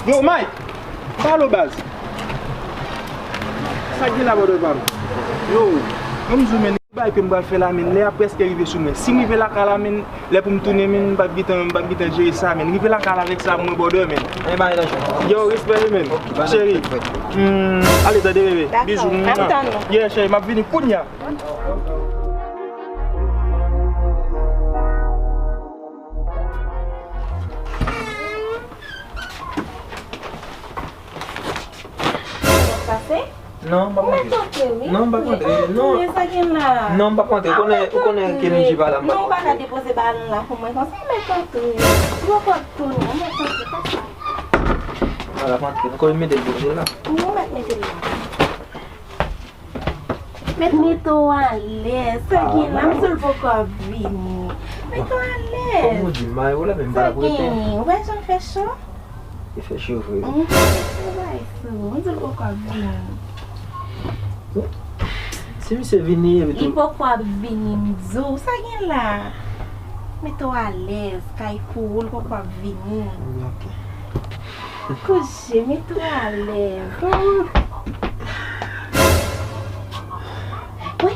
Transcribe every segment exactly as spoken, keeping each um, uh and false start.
Yo, Mike! Palo baz! Sa k gen la, brother pa m? Yo, mwen m di w, men, bagay ke m pral fè la, men, lè a prèske rive sou mwen. Si m rive lakay la, men, lè pou m tounen, men, m p ap gentan, m p ap gentan jere sa, men. Rive lakay la avèk sa, mwen, brother, men. Yo, respè, men. Cheri. Hmm, ale, tande, bebe. Bizou. Dakò. M ap tann ou. Yeah, cheri, m ap vini kounye a. Sa w ap pase? Non, m p ap antre. Ou mèt antre, wi. Non, m p ap antre. Non. Sa gen la? Non, m p ap antre. Ou konnen, ou konnen ke Mindji pa la, m p ap antre. Non, ou pa ka depoze balon la pou mwen konsa, ou mèt antre. Ou poko ap tounen, ou mèt antre, konsa. Ala, m ap antre. Kote m mete l poze la? Ou mèt mete l la. Mèt mete w alèz. Sa gen la, m di w l poko ap vini. Mete w alèz. Kòm ou di m, Mayo la, men m pa la pou rete. Sa gen? Ou wè jan l fè cho? Li fè cho vre. Mhm, se bagay sou. M di l poko ap vini. Si misye vini, epi tou. Li poko ap vini, m di w. Sa gen la? Mete w alèz, kay pou ou, l poko ap vini. Ok. Kouche, mete w alèz. Wi,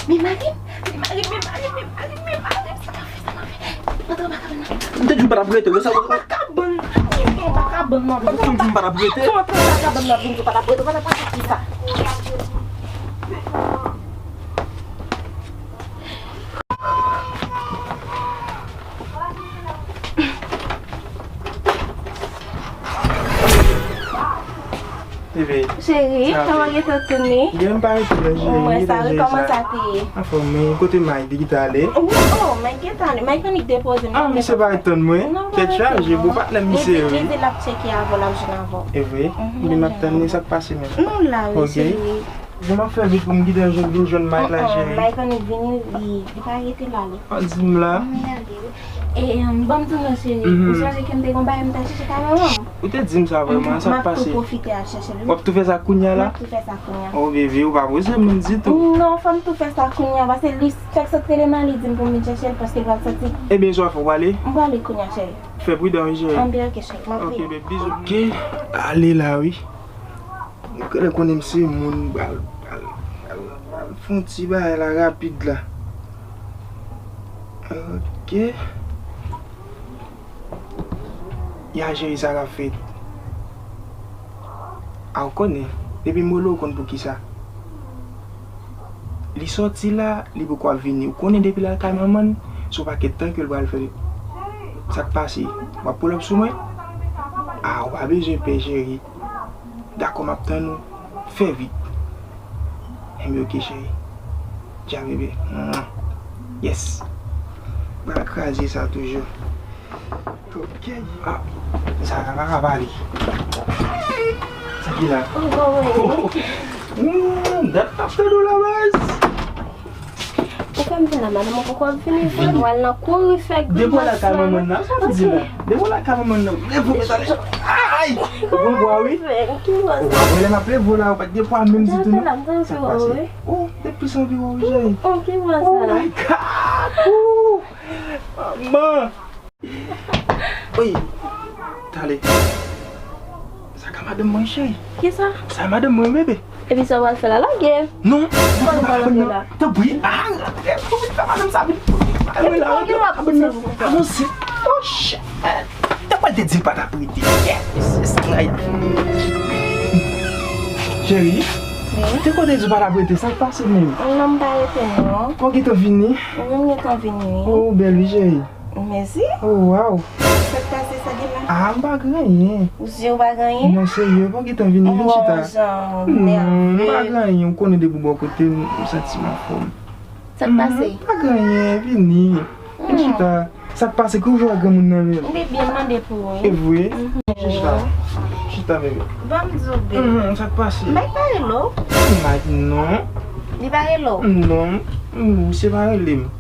men mari m, men mari m, men mari m, men mari m, men mari m, sa m ap fè, sa m ap fè. Antre anba kabann nan. M te di w pa t ap rete, wè sa w. Anba kabann nan, antre anba kabann nan. Ou te di m pa t ap rete. Antre anba kabann nan, vin di w pa t ap rete, ou pa t ap rete kisa? Bebe. Cheri, kòman gentan tounen? Byen, m pa rete la, cheri. Mwen sa wi, kòman sa te ye? Anfòm, men kote Mike, li gentan ale? Wi, oh, Mike gentan ale. Mike annik depoze m. Ah, misye pa ret tann mwen. Tèt chaje, bon, patnè misye, wi. Li di l ap tcheke avè w, l ap jwenn avè w. E vre? Byen, m ap tann li, sa k pase menm? Nou la, wi, cheri. Jan m ap fè vit pou m gentan jwenn, vin jwenn Mike la, cheri. Mike annik vini, li, li pa rete la, li. Ah, di m la. Ann ale, wi. E, em, ban m di w non, cheri. Ou sonje ke m te gon bagay m t al chèche kay manman m? Ou te di m sa vrèman, sa k pase? M ap tou pwofite al chèche l, wi. W ap tou fè sa kounye a la? M ap tou fè sa kounye a. Oh, bebe, ou pa poze moun ditou. Non, fò m tou fè sa kounye a, paske li fèk sot rele m la, li di m pou m vin chèche l, paske l pral soti. Ebyen, sa w ap fè, w prale? M prale kounye a, cheri. Fè pridan, wi, cheri. Anben, ok, cheri, m ap vini. Ok, bebe, bizou. Ok, ale la, wi. Ou genlè konnen m se moun, m pral, pral, pral, pral fè yon ti bagay la rapid la. Ok. Ya jere sa k ap fèt. A, ou konnen, depi m rele w, ou konn poukisa. Li sòti la, li poko ap vini. Ou konnen depi l al kay manman l, se yon pakèt tan ke l pral fè. Sa k pase? W ap pull up sou mwen? A, ou pa bezwen pè, cheri. Dakò, m ap tann ou. Fè vit. Enben, ok, cheri. Dja, bebe. Mwah. Yes. Pral kraze sa toujou. Ok. Ah, sa ka pa ka pale. Sa ki la? Oh, oh, oh. Hmm, dat m ap tann ou la, baz. Ou fè m vin la, madanm mwen poko ap vini vre. Mwen al nan kouri fè grimas la. Depi w al lakay manman nan, sa w di la? Depi w al lakay manman nan, leve w mèt ale. Ay! Ou pran pwa, wi. Ou pa wè lè m ap leve w la, ou pa t gen pwa menm ditou, non. Sa k pase? Oh, depi sa w di w, wi, cheri. Oh my God! Ooh! Manman! Wi. Tande. Sa ka madanm mwen, cheri. Kisa? Sa madanm mwen, bebe. Epi sa w pral fè la, lage. Non. Sa w pral fè la? Tanpri. Ah, rantre. Pou vin fè madanm sa vin. Epi pou vin fè madanm sa vin. Avanse. Oh, shit. Te pral te di l pa t ap rete. Yes, yes, yes. Cheri. Wi? Te konn te di w pa t ap rete. Sa k pase menm? Non, m pa rete, non. Ou gentan vini? Wi, m gentan vini, wi. Oh, ou bèl, wi, cheri. Mèsi. Oh, waw. Sa k pase, sa gen la? Ah, m pa gen anyen. Ou si w pa gen anyen? Non, serye, ou pa gentan vini, vin chita. Non, m pa gen anyen, ou konnen depi w bò kote m, m santi m anfòm. Sa k pase? M pa gen anyen, vini. Vin chita. Sa k pase, ki w jwe ak granmoun nan menm? M te byen mande pou ou, wi. E vre? Vin chita. Chita, bebe. Ban m di w, bebe. Sa k pase? Mike pa rele w? Mike, non. Li pa rele w? Non. Misye pa rele m.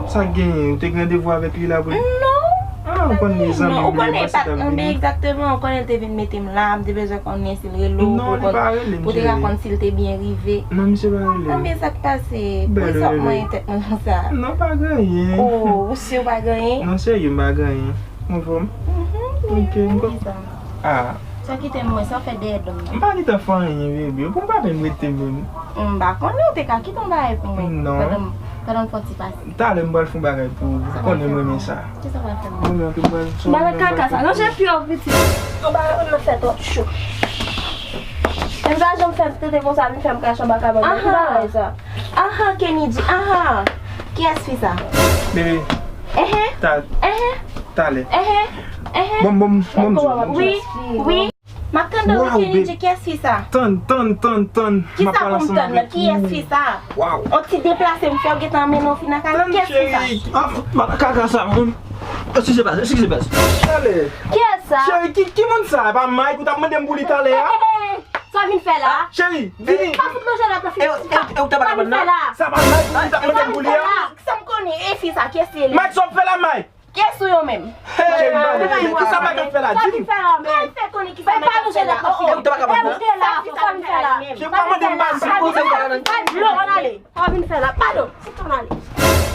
Sa k genyen? Ou te gen randevou avèk li la pou li? Non. Ah, ou konn li zanmi m, li pase t ap vini. Anben, egzakteman, ou konnen l te vin mete m la, m te bezwen konnen si l rele w pou w te ka konn si l te byen rive. Non, li pa rele m, cheri. Non, misye pa rele m. Anben, sa k pase? Poukisa w ap manyen tèt mwen konsa? Non, pa gen anyen. Oh, ou si w pa gen anyen? Non, serye, m pa gen anyen. Mwen fò m. Mhm, ok, m konn. Ah. Sa kite m mwen, sa fè dèyè dòm nan. M pa gentan fè anyen, bebe. Pou m pa menm rete menm. M pa konnen, ou te ka kite yon bagay pou mwen. Non. Pandan, pandan m fè yon ti pase. Talè m pral fè yon bagay pou ou. Ou konnen m renmen sa. Kisa w pral fè? Mwen menm ki pral. Bagay kaka sa. Ranje pye w, pitit. Yon bagay nan fè twòp cho. Menm sa, janm fè m tete konsa, vin fè m krache anba kabann nan. Ki bagay sa? Aha, Kenny di, aha. Kiyès fi sa? Bebe. Ehe. Ta. Ehe. Talè. Ehe. Ehe. Bon, bon, bon, bon. Wi, wi. M ap tande wi, Kenny di, kiyès fi sa? Tann, tann, tann, tann. Kisa pou m tann nan? Kiyès fi sa? Waw. On ti deplase m fè w gentan mennen yon fi nan kay. Kiyès fi sa? Tann, cheri. Ah, kaka sa, mwen. Eskize, baz, eskize, baz. Talè. Kiyès sa? Cheri, ki, ki moun sa? E pa Mike ou t ap mande m pou li talè a? Sa w vin fè la? Cheri, vini. Pa fout manje lòt nan fi. E, e, e ou te pa kapab nan? Sa pa Mike ou t ap mande m pou li a? Sa m konnen, e fi sa, kiyès li ye? Mike, sa w ap fè la, Mike? Kiyès ou yo menm? Cheri, Mike, kisa Mike ap fè la? Di m. Sa w vin fè la menm? Sa w vin fè la? E ou te pa kapab nan? Sa w vin fè la? Cheri, pa mande m, baz. Sa w vin fè la? Padon. Sa w vin fè la? Padon.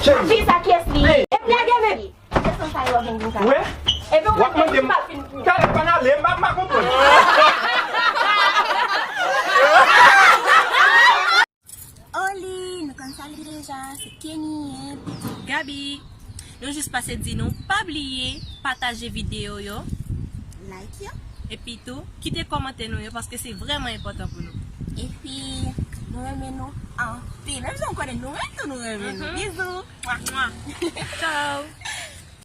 Cheri. Fi sa, kiyès li ye? Epi lage men. Desann sa yo vin vin sa. Wi. Epi w ap mande m. Talè pa n ale, m pa, m pa konprann. Oli, nou konn sa l ye deja, se Kenny, hein, pitit Gaby. Nou jis pase di nou, pa bliye pataje videyo yo. Like yo. Epi tou, kite kòmantè nou yo, paske se vrèman enpòtan pou nou. Epi, nou renmen nou anpil. Menm si nou konnen nou renmen tou, nou renmen nou. Mhm. Bizou. Mwa, mwa. Ciao.